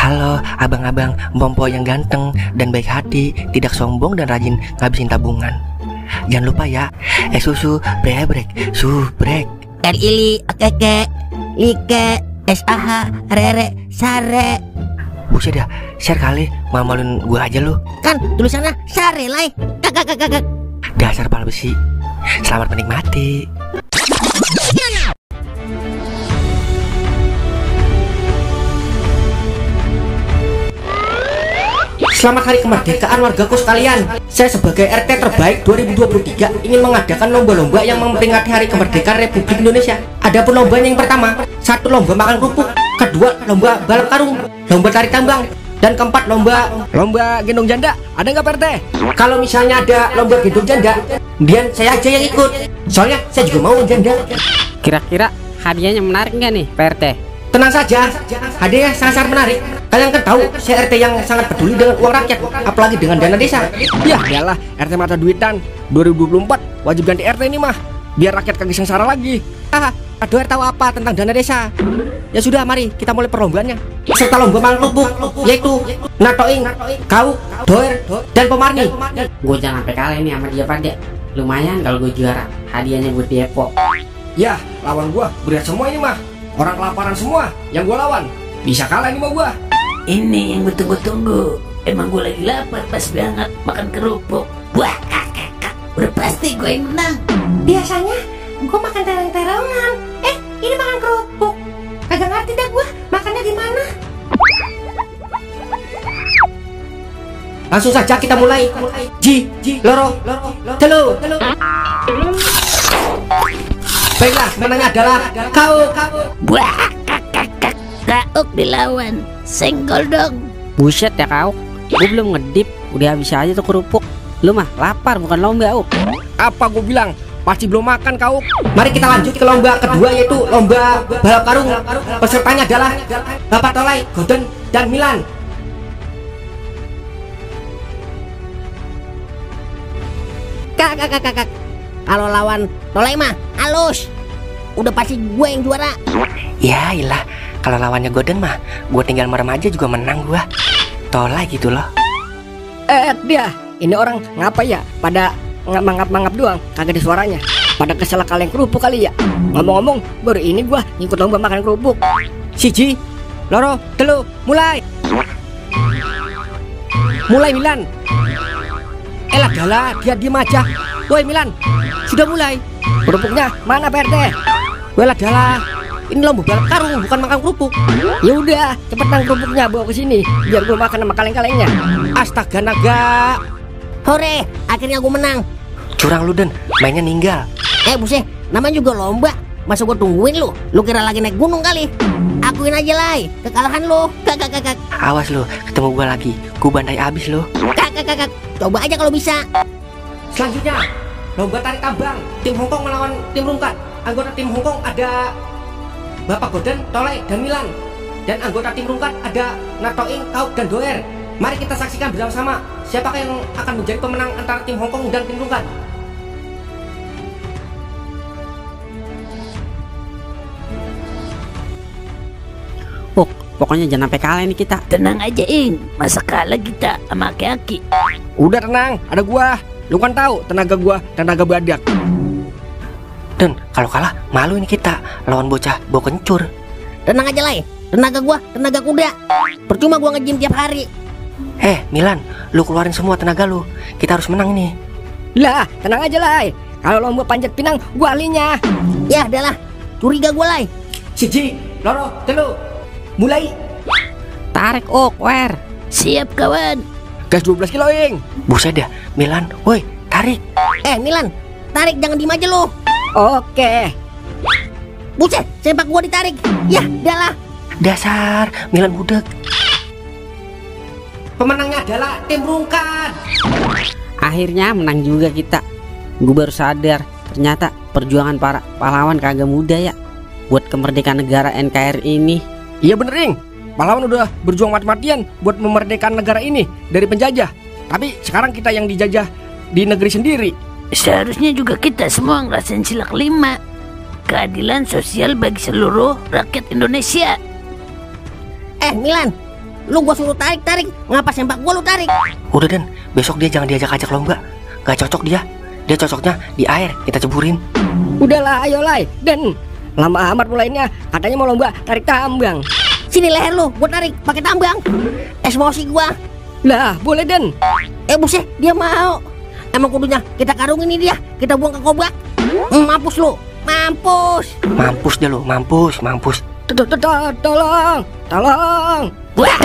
Halo abang-abang Bompo yang ganteng dan baik hati, tidak sombong dan rajin ngabisin tabungan. Jangan lupa ya, susu brebrek, subrek. Ili, keke, like, SAH, rere, sare. Buset dah, share kali, mamalin gua aja lu. Kan tulisannya sare lai. Kakak. Dasar pala besi. Selamat menikmati. Selamat Hari Kemerdekaan wargaku sekalian. Saya sebagai RT terbaik 2023 ingin mengadakan lomba-lomba yang memperingati Hari Kemerdekaan Republik Indonesia. Adapun lombanya yang pertama, 1 lomba makan kerupuk, kedua lomba balap karung, lomba tarik tambang, dan keempat lomba gendong janda. Ada nggak Pak RT? Kalau misalnya ada lomba gendong janda, biar saya aja yang ikut. Soalnya saya juga mau janda. Kira-kira hadiahnya menarik nggak nih Pak RT? Tenang saja, hadiah sangat menarik. Kalian kan tahu saya RT yang sangat peduli dengan uang rakyat, apalagi dengan dana desa. Ya iyalah, RT mata duitan. 2024 wajib ganti RT ini mah, biar rakyat kagak sengsara lagi. Doer tahu apa tentang dana desa? Ya sudah, mari kita mulai perlombaannya. Serta lomba makan kerupuk, yaitu natoing, kau, doer, dan pemarni. Gue jangan sampai kalah ini sama dia pada. Lumayan kalau gue juara, hadiahnya buat Depok. Ya, lawan gua berat semua ini mah. Orang kelaparan semua yang gua lawan. Bisa kalah ini mah gua. Ini yang gue tunggu-tunggu. Emang gue lagi lapar pas banget makan kerupuk. Wah, kakak, udah pasti gue yang menang. Biasanya gue makan terong-terongan. Ini makan kerupuk. Kagak ngerti dah gue makannya gimana. Langsung saja kita mulai. Ji, loro, telu. Baiklah, menangnya adalah kau. Wah, kakak, Kauk dilawan. Senggol dong. Buset ya kau, gue belum ngedip, udah habis aja tuh kerupuk. Lu mah lapar bukan lomba. Apa gue bilang? Pasti belum makan kau. Mari kita lanjut ke lomba kedua, yaitu lomba balap karung. Pesertanya adalah Bapak Tolai, Golden, dan Milan. Kakak. Kalau lawan Tolai mah halus. Udah pasti gue yang juara. Ya ilah, kalau lawannya Golden mah gue tinggal merem aja juga menang gue. Tolai gitu loh. Dia, ini orang ngapa ya? Pada mangap-mangap doang, kagak ada suaranya. Pada kesel kalian kerupuk kali ya. Ngomong-ngomong, baru ini gua ngikut lomba makan kerupuk. Siji, loro, telu, mulai. Mulai Milan. Elah dalah, dia diem aja. Woi Milan, sudah mulai. Kerupuknya mana Pak RT? Welah dalah, ini lomba balap karung bukan makan kerupuk. Ya udah, cepetan kerupuknya bawa ke sini biar gua makan sama kaleng-kalengnya. Astaga naga. Hore, akhirnya gue menang. Curang lu Den, mainnya ninggal. Buset, namanya juga lomba. Masa gue tungguin lu? Lu kira lagi naik gunung kali? Akuin aja Lai, kekalahan lu. Kakak. Awas lu, ketemu gua lagi, gua bandai abis lu. Kakak, coba aja kalau bisa. Selanjutnya, lomba tarik tambang. Tim Hongkong melawan tim Rungkat. Anggota tim Hongkong ada Bapak Golden, Tolai, dan Milan. Dan anggota tim Rungkat ada Natoing, Kauk, dan Doer. Mari kita saksikan bersama siapakah yang akan menjadi pemenang antara tim Hongkong dan tim Rungkat. Pokoknya jangan sampai kalah ini kita. Tenang aja Ing, masa kalah kita sama aki-aki. Udah tenang, ada gua. Lu kan tahu tenaga gua, tenaga badak. Dan kalau kalah malu ini kita lawan bocah bau kencur. Tenang aja Lai, tenaga gua, tenaga kuda. Percuma gua nge-gym tiap hari. Milan, lu keluarin semua tenaga lu. Kita harus menang nih. Lah, tenang aja Lai. Kalau lomba panjat pinang, gua ahlinya. Ya udahlah, curiga gua Lai. Siji, loro, telu. Mulai. Tarik wer. Siap kawan. Gas 12 kilo Ing. Buset dah, Milan, woi, tarik. Milan, tarik jangan diem aja lu. Oke. Buset, sempak gua ditarik. Ya, udahlah. Dasar Milan budek. Pemenangnya adalah tim Rungkat. Akhirnya menang juga kita. Gue baru sadar, ternyata perjuangan para pahlawan kagak mudah ya buat kemerdekaan negara NKRI ini. Iya bener Ing, pahlawan udah berjuang mati-matian buat memerdekakan negara ini dari penjajah. Tapi sekarang kita yang dijajah di negeri sendiri. Seharusnya juga kita semua ngerasain sila kelima, keadilan sosial bagi seluruh rakyat Indonesia. Milan, Lu gua suruh tarik, ngapa sempak gua lu tarik? Udah Den, besok dia jangan diajak-ajak lomba. Gak cocok dia. Dia cocoknya di air, kita ceburin. Udahlah, ayo Lai. Dan lama amat mulainya. Katanya mau lomba tarik tambang. Sini leher lu, gua tarik pakai tambang. Emosi gua. Lah, boleh Den. Buset, dia mau. Emang kudunya kita karungin ini dia, kita buang ke kobak. Mampus lu, mampus. Mampus deh lu, mampus. Tolong. Wah,